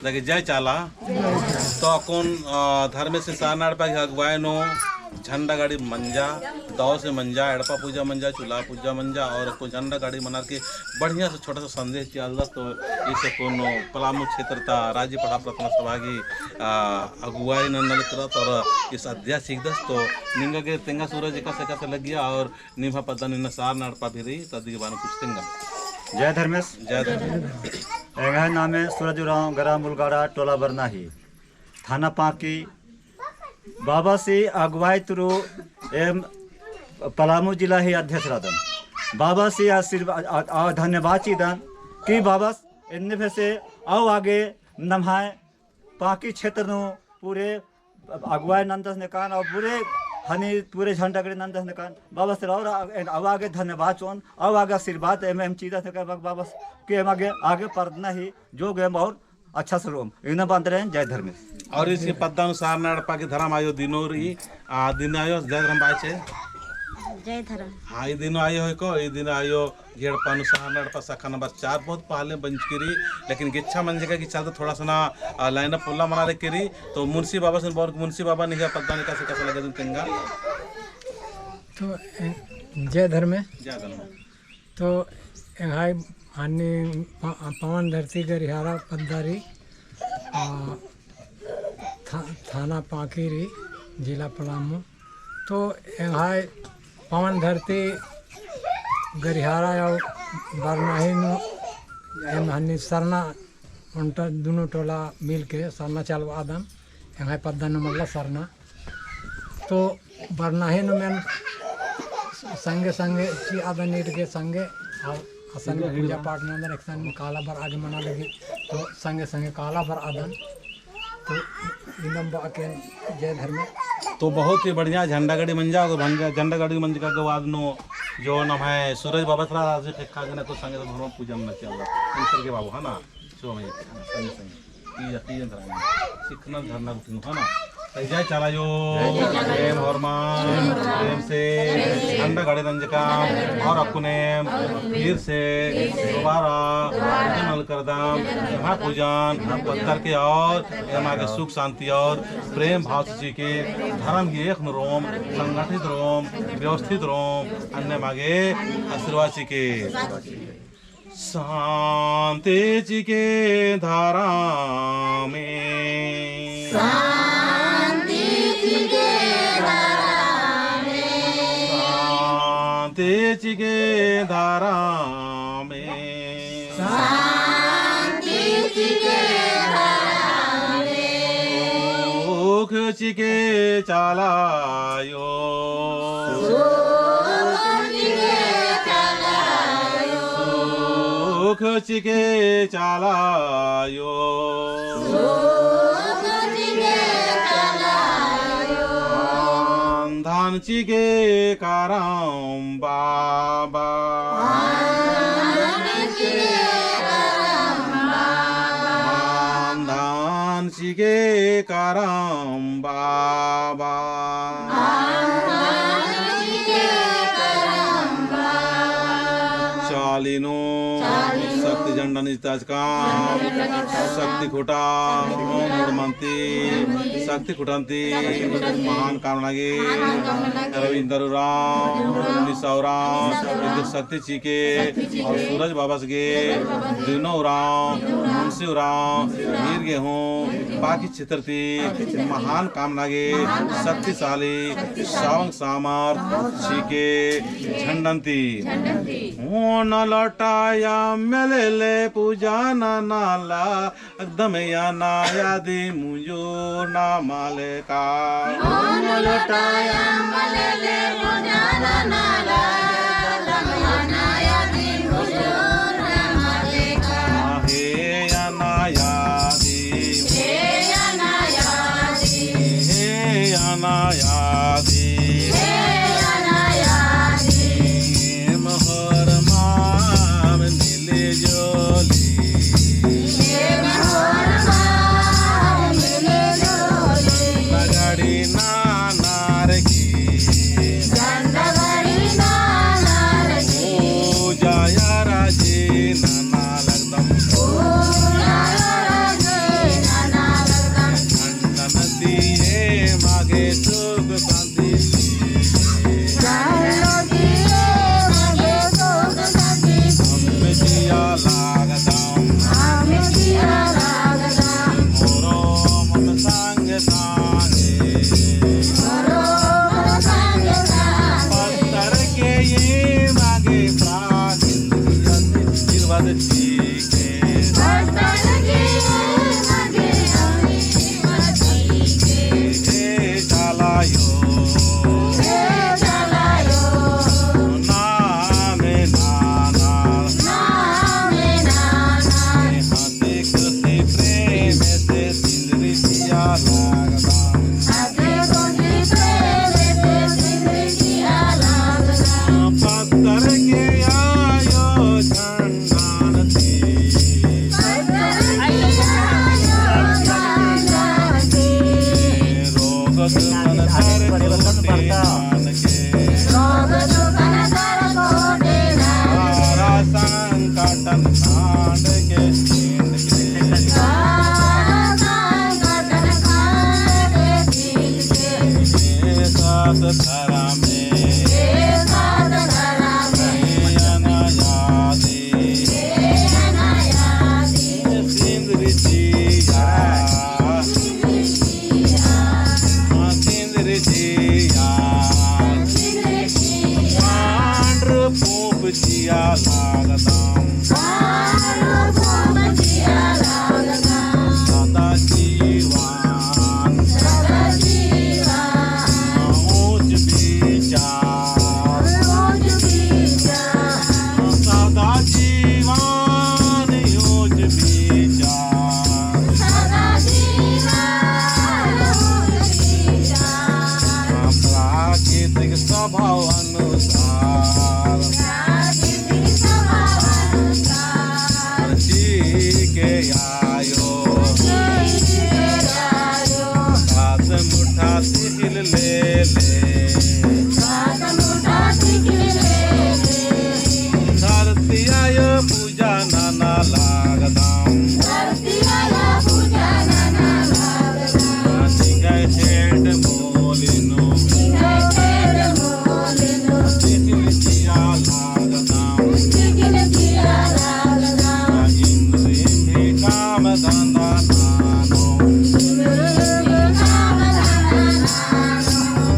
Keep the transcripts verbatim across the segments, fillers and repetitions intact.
जय चाला। तो अक्कुन, अ, धर्मेस सरना एड़पा गही अगुवाई नू झंडा गाड़ी मंजा, दौस मंजा, एड़पा पूजा मंजा, चूल्हा पूजा मंजा और अक्कुन झंडा गाड़ी मनार के बढ़िया से छोटा सा संदेश चिआलदस। तो इस अक्कुन पलामू क्षेत्र ता राज्य पड़हा प्रार्थना सभा गही, अ, अगुवाई नना लगदस और इस अध्यक्ष चिअदस। तो निंगा गे तेंगा सूरज एकासे एकासे लग्गिया और निम्है पद्दा नू इन्ना सरना एड़पा भी रई, तो अदिगे बानो कुछ तेंगा। जय धर्मेस। जय धर्मेस। एंग्है नामे सूरज उराँव, गरा मुलगाड़ा, टोला बरनाही, थाना पांकी। बाबासी अगुवाई तुरु एम पलामू जिला ही अध्यक्ष रअदन। बाबासी आशीर्वाद, आ, आ, धन्यवाद चिअदन कि बाबस एन्ने फेसे अउ आगे नम्है पांकी क्षेत्र नू पूरे अगुवाई नन्दस नेकान और पूरे हनी पूरे झंडा गड़ी नन्दस नेकान। बाबस रौर अउ आगे धन्यवाद चिओन, अउ आगे आशीर्वाद एम, एम चिअदस नेकान बाबस कि एम आगे, आगे परदना ही जो गे एम और अच्छा से रओम। इन्ना बअदन। जय धर्मेस। और इसी पद्दा नू सरना एड़पा गही धरम आयो दिनो रई, आ, दिनो आयो, जय धर्म बाचे। जय धर्म। हाँ, ई दिनो आयो है को, ई दिनो आयो गही एड़पा नू सरना एड़पा शाखा नंबर चार बहुत पहले बंचकी रई, लेकिन गेच्छा मंजका गही चलते थोड़ा सा ना, आ, line up उल्ला मना लगी रई। तो मुंशी बाबासिन बओन, मुंशी बाबा निंग्है पद्दा नू एकासे एकासे लग्गिया तेंगा। तो, ए, जय धर्मे। जय धर्मे। तो एंग्है हनी प-, पवन धरती गरिहारा पद्दा रई, आ, था-, थाना पांकी रई, जिला पलामू। तो एंग्है पवन धरती गरिहारा अउ बरनाही नू एम हनी सरना ओन्टा दुनो टोला मिलके सरना चलवादन, एंग्है पद्दा नू मल्ला सरना। तो बरनाही नू एम संगे संगे चिअदन ईट गे संगे, अउ असन पूजा पाठ नन्दन एकसन काला बरआ गे मना लगी, तो संगे संगे काला बरआदन। तो इन्नम बअके जय धर्मे। तो बहुत ही बढ़िया झंडा गड़ी मंजा, और झंडा, झंडा गड़ी मंजका के बाद नू जो नम्है सूरज बाबा थरा आज फेक्खा गना तो संगे संगे पूजा नना चिआ। ईश्वर के बाबू, है ना? सो हमें संगे संगे। ई, ई अंदर में। सिखना धरना गुटिनु, है ना? तो जय चाला आयो। जय चाला आयो। प्रेम होरमा, प्रेम से झंडा गड़ी नंजका, और अक्कुन एम फिर से दोबारा पूजन करदम, एम्है पूजन पत्तर के और एमा गे सुख शांति और प्रेम भाव से चिके, धर्म ही एक नू रओम, संगठित रओम, व्यवस्थित रओम, अन्ने मा गे आशीर्वाद चिके। शांति चिके धरमे। शांति चिके धरमे। शांति चिके धरमे। शांति चिके धरमे। सुख चिके चाला आयो। सुख चिके चाला आयो। सुख चिके चाला आयो। सुख चिके चाला आयो। धन धन चिके करम बाबा। धन धन चिके करम बाबा। धन धन चिके करम बाबा। धन धन चिके करम बाबा। चाली नू चाली नू शक्ति झंडा नंजकाम, शक्ति खुटा मुड़मंती, शक्ति खुटंती महान कामना गे रविंदर उराँव, निशा उराँव, इदगे शक्ति चिके और सूरज बाबस गे दिनो उराँव, मुंशी उराँव, ईर गे हूँ पांकी क्षेत्र ती महान कामना गे शक्तिशाली सावंग सामर चिके झंडंती। ओन लोटा अम्म लेले पूजा ननाला, एकदम अना आदि मुंजुर नमाले का। ओन लोटा अम्म लेले पूजा ननाला, एकदम अना आदि मुंजुर नमाले का। हे अना आदि। हे अना आदि। हे अना आदि। हे अना आदि। एम होरमाम मिली जोली। एम होरमाम मिली जोली। बगड़ी नानार की। झंडा गड़ी नाना धरमे, ए सात धरमे, ए अनायादी, ए अनायादी, सिंदरी चिआ, सिंदरी चिआ, सिंदरी चिआ, सिंदरी चिआ, पांडर पूंप चिआ लागदम। सदा जीवन, सदा जीवन, ऊंच विचार, ऊंच विचार, सदा जीवन, ऊंच विचार, सदा जीवन, ऊंच विचार, प्राकृतिक स्वभाव अनुसार, धरती के आयो, सात मुठा तिखिल ले ले, धरती आयो पूजा नना लागदम। निंग्है खेड्ड मोलिनो, तिखिल चिआ लागदम। इन्द्रिम भी काम धंधा ननो,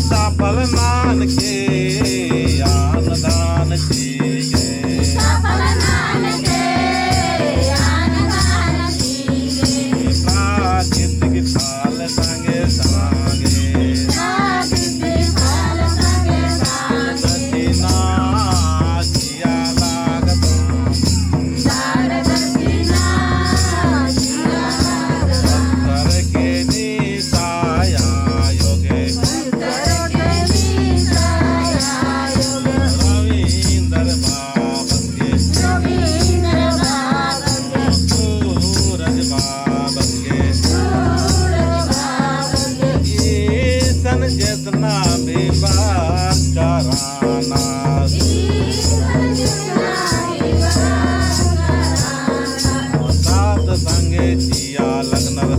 सफल ननके अन्न दान चिगे। प्राकृतिक फल संगे संगे, प्राकृतिक फल संगे संगे, दक्षिणा चिआ लागदम। दान दक्षिणा चिआ लागदम। भक्तर के निसाया योगे, भक्तर के निसाया योगे, रविंदर बाबा सूरज बाबा के, ईसन जेतना भी बात कराना, सात संगे चिआ लगनर।